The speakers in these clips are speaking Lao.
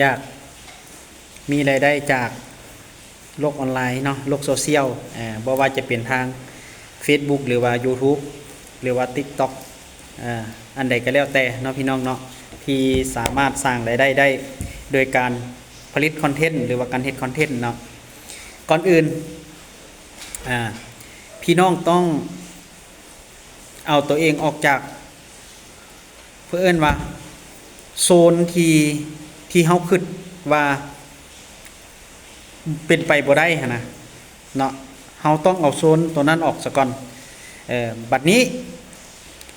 ຢາກມີລາຍໄດ້ຈາກໂລກອອນລາຍເນາະ ໂລກໂຊຊຽວ ເອີ ບໍ່ວ່າຈະເປັນທາງເຟສບຸກ ຫຼືວ່າຢູທູບ ຫຼືວ່າຕິກຕັອກ ເອີ ອັນໃດກໍແລ້ວແຕ່ເນາະ ພີ່ນ້ອງເນາະ ທີ່ສາມາດສ້າງລາຍໄດ້ໄດ້ໂດຍການຜະລິດຄອນເທັນ ຫຼືວ່າການເຮັດຄອນເທັນເນາະ. ກ່ອນອື່ນ ອາ ພີ່ນ້ອງຕ້ອງເອົາຕົວເອງອອກຈາກ ເພິ່ນເອີ້ນວ່າໂຊນທີ່ ທີ່ເຮົາຄິດວ່າເປັນໄປບໍ່ໄດ້ຫັ້ນນະເນາະ, ເຮົາຕ້ອງເອົາໂຊນໂຕນັ້ນອອກສາກ່ອນ. ເອີ ບັດນີ້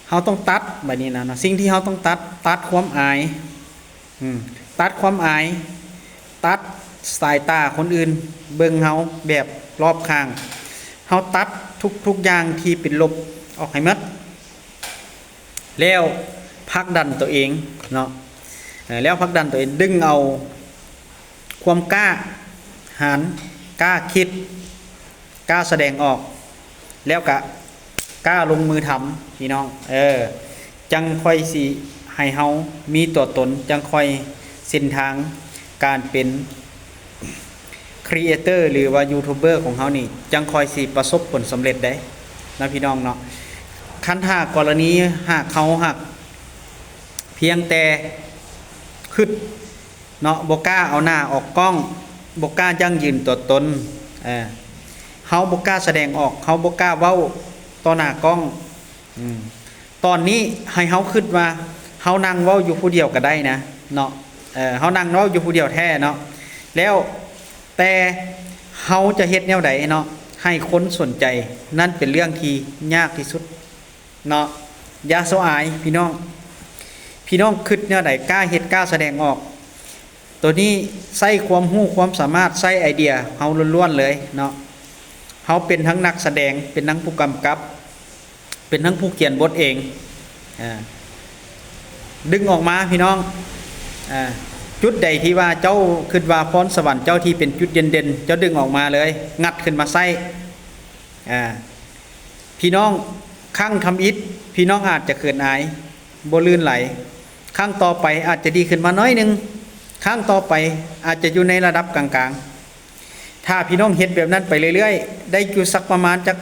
ເຮົາຕ້ອງຕັດ ບັດນີ້ນະເນາະ ສິ່ງທີ່ເຮົາຕ້ອງຕັດ ຕັດຄວາມອາຍ ອືມ ຕັດຄວາມອາຍ ຕັດສາຍຕາຄົນອື່ນເບິ່ງເຮົາແບບລອບຂ້າງ, ເຮົາຕັດທຸກໆຢ່າງທີ່ເປັນລົບອອກໃຫ້ໝົດ ແລ້ວຜັກດັນຕົວເອງເນາະ ເອີ ແລ້ວຜັກດັນຕົວເອງ ດຶງເອົາຄວາມກ້າຫານ ກ້າຄິດ ກ້າສະແດງອອກ ແລ້ວກະກ້າລົງມືທຳ ພີ່ນ້ອງ ເອີ ຈັ່ງຄ່ອຍຊິໃຫ້ເຮົາມີຕົວຕົນ ຈັ່ງຄ່ອຍເສັ້ນທາງການເປັນຄຣີເອເຕີ ຫຼືວ່າຢູທູບເບີຂອງເຮົານີ້ ຈັ່ງຄ່ອຍຊິປະສົບຜົນສຳເລັດໄດ້ນະ ພີ່ນ້ອງເນາະ. ຄັນຖ້າກໍລະນີຫາກເຮົາຫາກພຽງແຕ່ຄິດ ເນາະ ບໍ່ກ້າເອົາໜ້າອອກກ້ອງ ບໍ່ກ້າຢັ້ງຢືນຕົວຕົນ ເອີ ເຮົາບໍ່ກ້າສະແດງອອກ ເຮົາບໍ່ກ້າເວົ້າຕໍ່ໜ້າກ້ອງ ອືມ ຕອນນີ້ໃຫ້ເຮົາຄິດວ່າເຮົານັ່ງເວົ້າຢູ່ຜູ້ດຽວກໍໄດ້ນະເນາະ ເອີ ເຮົານັ່ງເວົ້າຢູ່ຜູ້ດຽວແທ້ເນາະ ແລ້ວແຕ່ເຮົາຈະເຮັດແນວໃດເນາະ ໃຫ້ຄົນສົນໃຈ ນັ້ນເປັນເລື່ອງທີ່ຍາກທີ່ສຸດ ເນາະ ຢ່າໂຊອາຍ ພີ່ນ້ອງ ພີ່ນ້ອງຄິດແນວໃດ ກ້າເຮັດ ກ້າສະແດງອອກ ໂຕນີ້ໃຊ້ຄວາມຮູ້ຄວາມສາມາດ ໃຊ້ໄອເດຍເຮົາລ້ວນໆເລີຍເນາະ. ເຮົາເປັນທັງນັກສະແດງ ເປັນທັງຜູ້ກຳກັບ ເປັນທັງຜູ້ຂຽນບົດເອງ ອາ ດຶງອອກມາ ພີ່ນ້ອງ ອາ ຈຸດໃດທີ່ວ່າເຈົ້າຄິດວ່າພອນສະຫວັນເຈົ້າທີ່ເປັນຈຸດເດັ່ນໆ ເຈົ້າດຶງອອກມາເລີຍ ງັດຂຶ້ນມາໃຊ້ ອາ ພີ່ນ້ອງ ຄັ້ງທຳອິດ ພີ່ນ້ອງອາດຈະເຂີນອາຍ ບໍ່ລື່ນໄຫຼ, ຄັ້ງຕໍ່ໄປອາດຈະດີຂຶ້ນມາໜ້ອຍໜຶ່ງ, ຄັ້ງຕໍ່ໄປອາດຈະຢູ່ໃນລະດັບກາງໆ. ຖ້າພີ່ນ້ອງເຮັດແບບນັ້ນໄປເລື້ອຍໆ ໄດ້ຢູ່ສັກປະມານຈັກ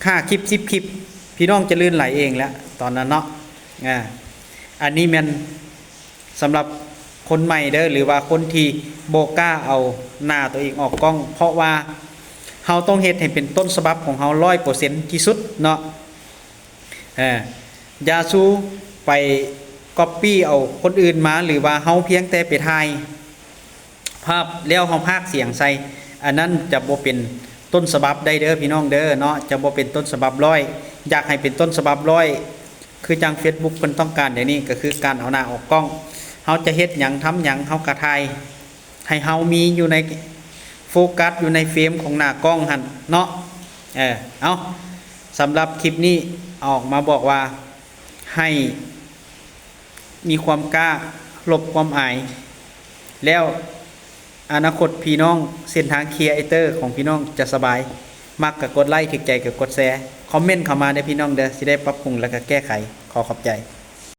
ຫ້າຄລິບ ສິບຄລິບ ພີ່ນ້ອງຈະລື່ນໄຫຼເອງແລ້ວຕອນນັ້ນເນາະ. ອາ ອັນນີ້ແມ່ນ ສຳລັບຄົນໃໝ່ເດີ ຫຼືວ່າຄົນທີ່ບໍ່ກ້າເອົາໜ້າຕົວເອງອອກກ້ອງ ເພາະວ່າເຮົາຕ້ອງເຮັດໃຫ້ເປັນຕົ້ນສະບັບຂອງເຮົາຮ້ອຍເປີເຊັນທີ່ສຸດເນາະ. ເອີ ຢ່າສູ່ໄປກັອບປີ້ເອົາຄົນອື່ນມາ ຫຼືວ່າເຮົາພຽງແຕ່ໄປຖ່າຍພາບແລ້ວເຮົາພາກສຽງໃສ່ ອັນນັ້ນຈະບໍ່ເປັນຕົ້ນສະບັບໄດ້ເດີ ພີ່ນ້ອງເດີເນາະ, ຈະບໍ່ເປັນຕົ້ນສະບັບຮ້ອຍ. ຢາກໃຫ້ເປັນຕົ້ນສະບັບຮ້ອຍ ຄືຈັ່ງເຟສບຸກເພິ່ນຕ້ອງການດຽວນີ້ ກໍຄືການເອົາໜ້າອອກກ້ອງ. ເຮົາຈະເຮັດຫຍັງທຳຫຍັງ ເຮົາກໍຖ່າຍໃຫ້ເຮົາມີຢູ່ໃນໂຟກັສ ຢູ່ໃນເຟຣມຂອງໜ້າກ້ອງຫັ້ນເນາະ. ເອີ ເອົາ ສຳລັບຄລິບນີ້ອອກມາບອກວ່າໃຫ້ມີຄວາມກ້າ ລົບຄວາມອາຍ ແລ້ວອະນາຄົດພີ່ນ້ອງ ເສັ້ນທາງຄຣີເອເຕີຂອງພີ່ນ້ອງຈະສະບາຍ. ມັກກໍກົດໄລ, ຖືກໃຈກໍກົດແຊ, ຄອມເມັນເຂົ້າມາເດີພີ່ນ້ອງເດີ, ຊິໄດ້ປັບປຸງ ແລ້ວກໍແກ້ໄຂ. ຂໍຂອບໃຈ.